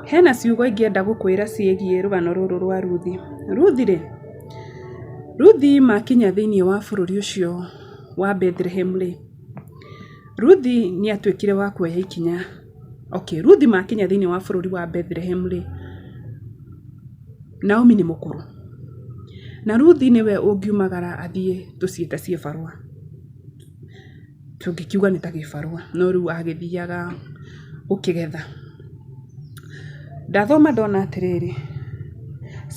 Hena ciugo ingĩenda gũkwĩra ciĩgiĩ rũgano rũrũ rwa Ruthi. Ruthi rĩ, Ruthi makinya thĩiniĩ wa bũrũri ũcio wa Bethlehem rĩ, Ruthi nĩ atuĩkire wa kuoya ikinya. Okay, Ruthi makinya thĩiniĩ wa bũrũri wa Bethlehem rĩ, Naomi nĩ mũkũrũ. Na Ruthi nĩwe ũngiumagara athiĩ tũciĩte ciĩbarũa. Tũngĩkiuga nĩ ta gĩbarũa, no rĩu agĩthiaga gũkĩgetha. Ndathoma ndona atĩrĩrĩ,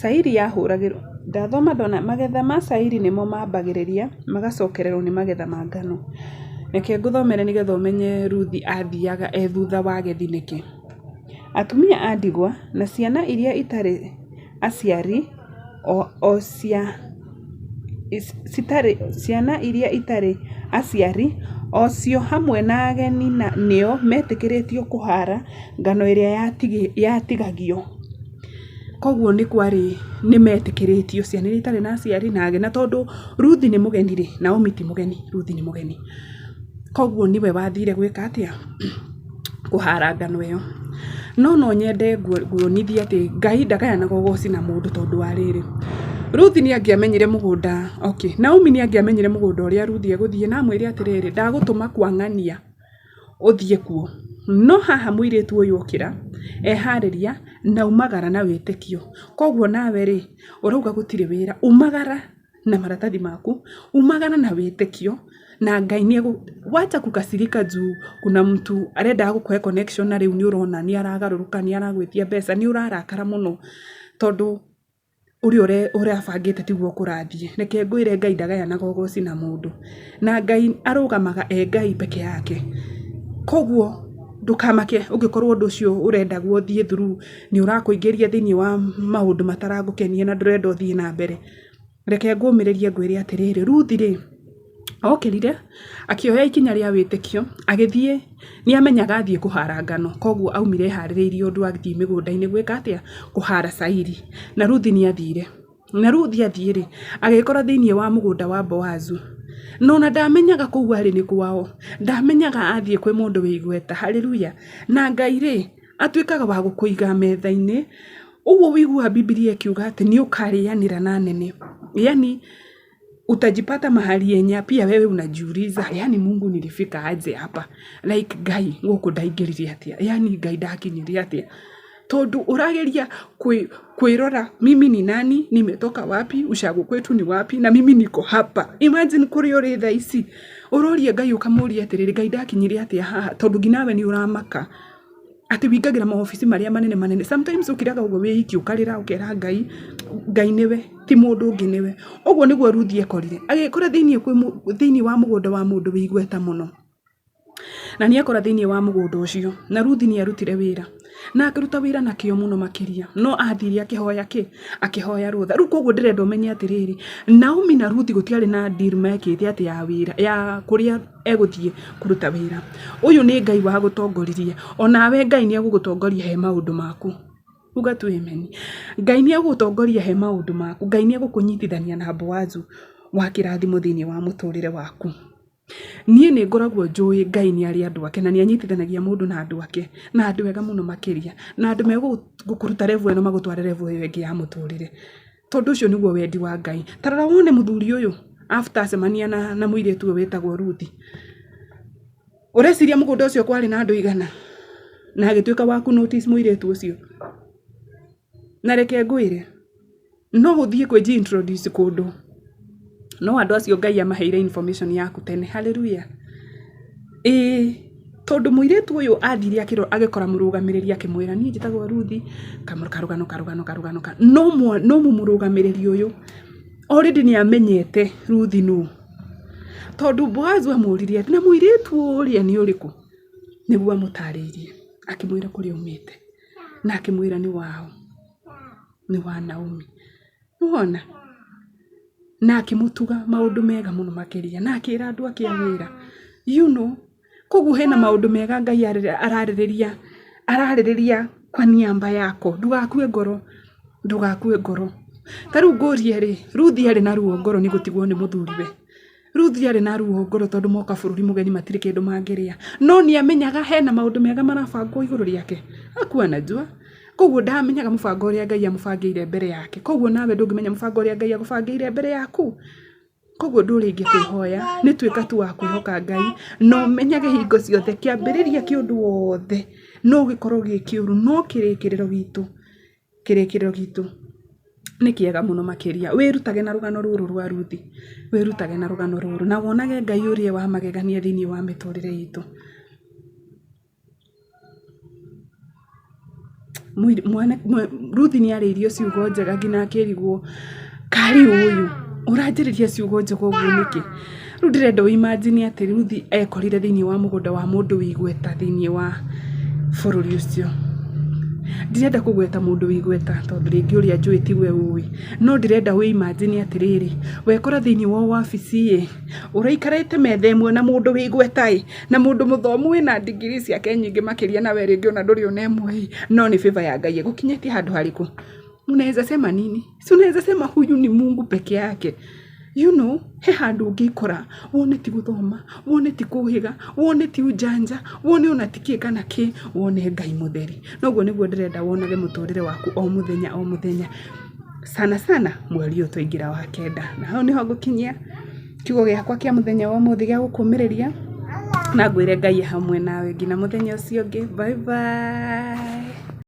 cairi yahũragĩrwo, ndathoma ndona magetha ma cairi nĩmo mambagĩrĩria magacokererwo nĩ magetha ma ngano. Reke ngũthomere nĩgetha ũmenye Ruthi athiaga e thutha wa agethi nĩkĩ. Atumia a ndigwa na ciana iria itarĩ aciari o cia citarĩ ciana iria itarĩ aciari o cio hamwe na ageni nĩo metĩkĩrĩtio kũhaara ngano ĩrĩa yatigagio. Koguo nĩ kwarĩ nĩ metĩkĩrĩtio ciana iria itarĩ na aciari na ageni. Na tondũ Ruthi nĩ mũgeni rĩ, Naomi ti mũgeni, Ruthi nĩ mũgeni. Koguo nĩwe wathire gwĩka atĩa? Kũhara ngano ĩyo. No no nyende nguonithie atĩ Ngai ndagayanaga ũgoci na mũndũ tondũ wa rĩrĩ, Ruthi nĩ angĩamenyire mũgũnda, okay, Naomi nĩ angĩamenyire mũgũnda ũrĩa Ruthi egũthiĩ na amwĩre atĩrĩrĩ, ndagũtũma kwa ng'ania ũthiĩ kuo. No haha mũirĩtu ũyũ okĩra, eharĩria na aumagara na wĩtĩkio. Koguo nawe rĩ, ũrauga gũtirĩ wĩra, umagara na maratathi maku, umagara na wĩtĩkio na Ngai nĩ egũ, wacha kukasirika juu kuna mtu arendaga gũkũhe connection na rĩu nĩ ũrona nĩ aragarũrũka nĩ aragwĩtia mbeca, nĩ ũrarakara mũno tondũ ũrĩa ũrabangĩte tiguo kũrathiĩ. Reke ngwĩre Ngai ndagayanaga ũgoci na mũndũ, na Ngai arũgamaga e Ngai peke yake. Koguo ndũkamake ũngĩkorwo ũndũ ũcio ũrendagwo ũthiĩ through nĩ ũrakũingĩria thĩiniĩ wa maũndũ mataragũkenia na ndũrenda ũthiĩ na mbere. Reke ngũmĩrĩrie ngwĩre atĩrĩrĩ, Ruthi rĩ, okĩrire, akĩoya ikinya rĩa wĩtĩkio, agĩthiĩ, nĩ amenyaga athiĩ kũhara ngano, koguo aumire eharĩrĩirie ũndũ athiĩ mĩgũnda-inĩ gwĩka atĩa, kũhara cairi. Na Ruthi nĩ athire. Na Ruthi athiĩ rĩ, agĩkora thĩiniĩ wa mũgũnda wa Boazu. Na ona ndamenyaga kũu arĩ nĩ kwao, ndamenyaga athiĩ kwĩ mũndũ wĩ igweta, hallelujah. Na Ngai rĩ, atuĩkaga wa gũkũiga metha-inĩ, ũguo ũiguaga Bibilia ĩkiuga atĩ nĩ ũkarĩanĩra na anene. Yani utajipata mahali yenye pia wewe unajiuliza, yani Mungu nilifika aje hapa? Like Ngai gũkũ ndaingĩrire atĩa? Yani Ngai ndakinyire atĩa? Tondũ ũrageria kwĩrora mimi ni nani, nimetoka wapi, ushago kwetu ni wapi, na mimi niko hapa. Imagine kũrĩa ũrĩ thaa ici, ũroria Ngai ũkamũria atĩrĩrĩ, Ngai ndakinyire atĩa haha? Tondũ nginya nawe nĩ ũramaka atĩ wĩingagĩra maobici marĩa manene manene. Sometimes ũkiraga ũguo wĩ iki ũkarĩra ũkera Ngai, Ngai nĩwe, ti mũndũ ũngĩ nĩwe. Ũguo nĩguo Ruthi ekorire, agĩkora thĩiniĩ wa mũgũnda wa mũndũ wĩ igweta mũno. Na nĩ ekora thĩiniĩ wa mũgũnda ũcio, na Ruthi nĩ arutire wĩra, na akĩruta wĩra na kĩo mũno makĩria, no athire akĩhoya kĩ? Akĩhoya rũtha. Rĩu koguo ndĩrenda ũmenye atĩrĩrĩ, Naomi na Ruthi gũtiarĩ na deal mekĩte atĩ ya wĩra, ya kũrĩa egũthiĩ kũruta wĩra. Ũyũ nĩ Ngai wagũtongoririe, onawe Ngai nĩ egũgũtongoria he maũndũ maku. Uga tu amen. Ngai nĩ egũgũtongoria he maũndũ maku, Ngai nĩ egũkũnyitithania na Boazu wa kĩrathimo thĩiniĩ wa mũtũrĩre waku. Niĩ nĩ ngoragwo njũĩ Ngai nĩ arĩ andũ ake na nĩ anyitithanagia mũndũ na andũ ake, na andũ ega mũno makĩria, na andũ megũkũruta level ĩno magũtware level ĩyo ĩngĩ ya mũtũrĩre. Tondũ ũcio nĩguo wendi wa Ngai. Ta rora wone mũthuri ũyũ after acemania na mũirĩtu ũyũ wĩtagwo Ruthi. Ũreciria mũgũnda ũcio kwarĩ na andũ aigana? Na agĩtuĩka wa kũ notice mũirĩtu ũcio. Na reke ngwĩre, no ũthiĩ kwĩji introduce kũndũ, no andũ acio Ngai amaheire information yaku tene. Hallelujah. Ĩĩ tondũ mũirĩtu ũyũ athire agĩkora mũrũgamĩrĩri akĩmwĩra niĩ njĩtagwo Ruthi, karũgano karũgano karũgano, no mũrũgamĩrĩri ũyũ already nĩ amenyete Ruthi nũ. Tondũ Boazu amũririe atĩ na mũirĩtu ũrĩa nĩ ũrĩkũ? Nĩguo amũtarĩirie, akĩmwĩra kũrĩa aumĩte na akĩmwĩra nĩ wao, nĩ wa Naomi. Nĩwona? Na akĩmũtuga maũndũ mega mũno makĩria na akĩra andũ ake a wĩra, you know, koguo hena maũndũ mega Ngai ararĩrĩria, ararĩrĩria kwa niaba yako. Ndũgakue ngoro, ndũgakue ngoro. Ta rĩu ngũrie rĩ, Ruthi arĩ na ruo ngoro nĩ gũtigwo nĩ mũthuriwe. Ruthi arĩ na ruo ngoro tondũ moka bũrũri mũgeni matirĩ kĩndũ mangĩrĩa. No nĩ amenyaga hena maũndũ mega marabangwo igũrũ rĩake. Hakuwa anajua. Koguo ndamenyaga mũbango ũrĩa Ngai amũbangĩire mbere yake. Koguo nawe ndũngĩmenya mũbango ũrĩa Ngai agũbangĩire mbere yaku. Koguo ũndũ ũrĩa ingĩkwĩhoya nĩ tuĩka tu wa kwĩhoka Ngai na ũmenyage hingo ciothe kĩambĩrĩria kĩa ũndũ wothe no gĩkorwo gĩ kĩũru no kĩrĩkĩrĩro gitũ, kĩrĩkĩrĩro gitũ nĩ kĩega mũno makĩria. Wĩrutage na rũgano rũrũ rwa Ruthi, wĩrutage na rũgano rũrũ na wonage Ngai ũrĩa wa magegania thĩiniĩ wa mĩtũrĩre itũ. Ruthi nĩ arĩirio ciugo njega nginya akĩrigwo karĩ ũyũ ũranjĩrĩria ciugo njega ũguo nĩkĩ? Rĩu ndĩrenda ũ imagine atĩ Ruthi ekorire thĩiniĩ wa mũgũnda wa mũndũ wĩ igweta thĩiniĩ wa bũrũri ũcio. Ndirenda kũgweta mũndũ wĩ igweta tondũ rĩngĩ ũrĩa njũĩ tiwe ũĩ, no ndĩrenda ũ imagine atĩrĩrĩ, wekora thĩiniĩ wa wabici ĩ, ũraikarĩte metha ĩmwe na mũndũ wĩ igweta ĩ, Na mũndũ mũthomu wĩna degree ciake nyingĩ makĩria nawe rĩngĩ ona ndũrĩ ona ĩmwe ĩ, no nĩ favor ya Ngai ĩgũkinyĩtie handũ harĩkũ? Unaweza sema nini? Si unaweza sema huyu ni Mungu peke yake. You know, he handũ ũngĩkora wone ti gũthoma, wone ti kũhĩga, wone ti ujanja, wone ona ti kĩ kana kĩ, wone Ngai mũtheri. Na ũguo nĩguo ndĩrenda wonage mũtũrĩre waku o mũthenya o mũthenya. Sana sana mweri ũyũ twaingĩra wa kenda. Na hau nĩho ngũkinyia. Kiugo gĩakwa kĩa mũthenya wa ũmũthĩ gĩa gũkũmĩrĩria na ngwĩre Ngai e hamwe nawe nginya mũthenya ũcio ũngĩ. Bye bye.